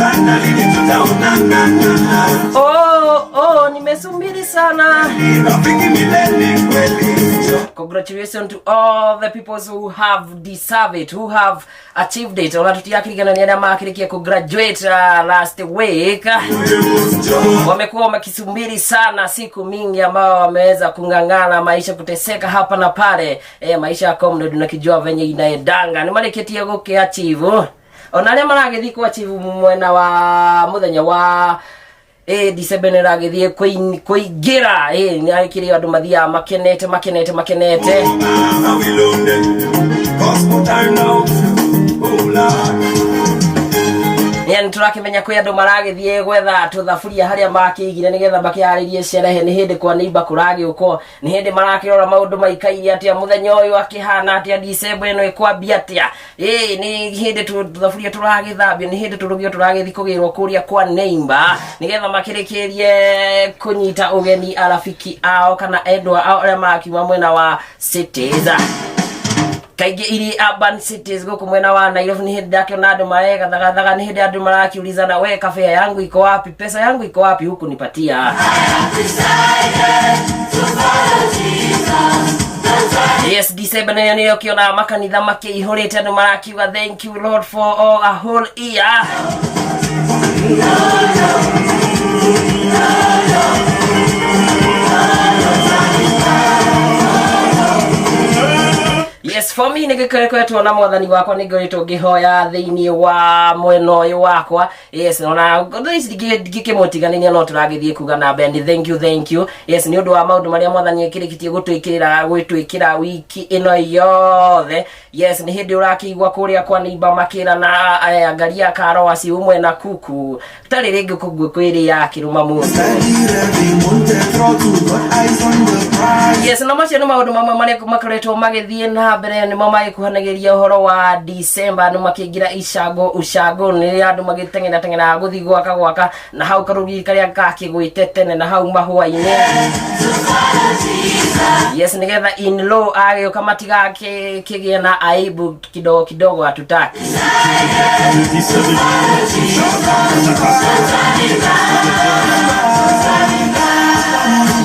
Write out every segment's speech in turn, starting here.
Sana lini tutaonana? Oh, nimesubiri sana. Rafiki milele kweli. Congratulations to all the people who have deserved it, who have achieved it. Ona tutiakirigana nĩ arĩa makĩrĩkia kugraduate last week. Wamekuwa wakisubiri sana siku mingi, ambao wameweza kung'ang'ana maisha, kuteseka hapa na pale. Maisha ya comrade tunakijua venye inaendanga. Nĩ marĩkĩtie gũkĩ-achieve. Ona arĩa maragĩthiĩ ku-achieve mwena wa mũthenya wa December nĩ ĩragĩthiĩ kũingĩra, nĩ kĩrĩ andũ mathiaga makenete makenete makenete. I will loaded. Gospel time now. Oh Lord. Nĩ tũrakĩmenya kwĩ andũ maragĩthiĩ gwetha tũthaburia harĩa makĩigire nĩgetha makĩharĩrie sherehe. Nĩ hĩndĩ kwa neighbor kũragĩũkwo, nĩ hĩndĩ marakĩrora maũndũ maikaire atĩa, mũthenya ũyũ akĩhana atĩa, December ĩno ĩkwambia atĩa. Nĩ hĩndĩ tũthaburia tũragĩthambio, nĩ hĩndĩ tũrũgio tũragĩthiĩ kũgĩrwo kũrĩa kwa neighbor nĩgetha makĩrĩkĩrie kũnyita ũgeni arafiki ao kana endwa ao arĩa makiuma mwena wa cities, kaingĩ iri urban cities gũkũ mwena wa Nairobi. Nĩ hĩndĩ ndakĩona andũ maregathagathaga, nĩ hĩndĩ andũ marakiulizana, "We, kafea yangu iko wapi? Pesa yangu iko wapi? Huku nipatia." Yes, December nayo nĩyo kĩona makanitha makĩihũrĩte, andũ marakiuga, "Thank you, Lord, for all a whole year." Yes, for me nĩ gĩkoretwo na mwathani wakwa, nĩ ngoretwo ngĩhoya thĩinĩ wa mwena ũyũ wakwa. Yes, ona thaa ici ndingĩkĩmũtiganĩria, no tũragĩthiĩ kuga na mbere nĩ thank you, thank you. Yes, nĩ ũndũ wa maũndũ marĩa mwathani ekĩrĩkĩtie gũtwĩkĩra gwĩtwĩkĩra wiki ĩno yothe. Yes, nĩ hĩndĩ ũrakĩigua kũrĩa kwa neighbor makĩrana, "Angalia karoa ciumwe na kuku tarĩ rĩngĩ kũguo kwĩrĩa akĩrũma mũndũ." Steady, Monte throttle, got eyes on the prize. Yes, na macio nĩ maũndũ mamwe marĩa makoretwo magĩthiĩ na mbere, nĩmo magĩkuhanagĩria ũhoro wa December. Nĩ makĩingĩra icango ucango, nĩ andũ magĩteng'era teng'era gũthiĩ gwaka gwaka na hau karũgiri karĩa gakĩgwĩte tene na hau mahũa-inĩ. Yes, nĩgetha in law agĩũka matigakĩgĩe na aibu kidogo kidogo, hatutaki.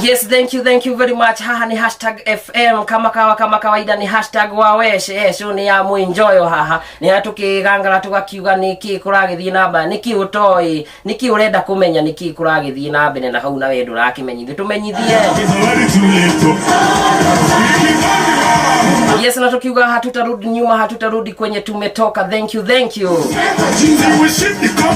Yes, thank you, thank you very much. Haha ni #FM kama kawa, kama kawaida ni #wawesh. Show ni ya mwinjoyo. Haha ni ha tukigangara tugakiuga niki kuragithie na mbere, niki utoi, niki urenda kumenya, niki kuragithie na mbere na hau na we ndurakimenyithio, tumenyithie. It's already too late to. Yes, na tukiuga hatutarudi nyuma, hatutarudi kwenye tumetoka. Thank you, thank you. We ship the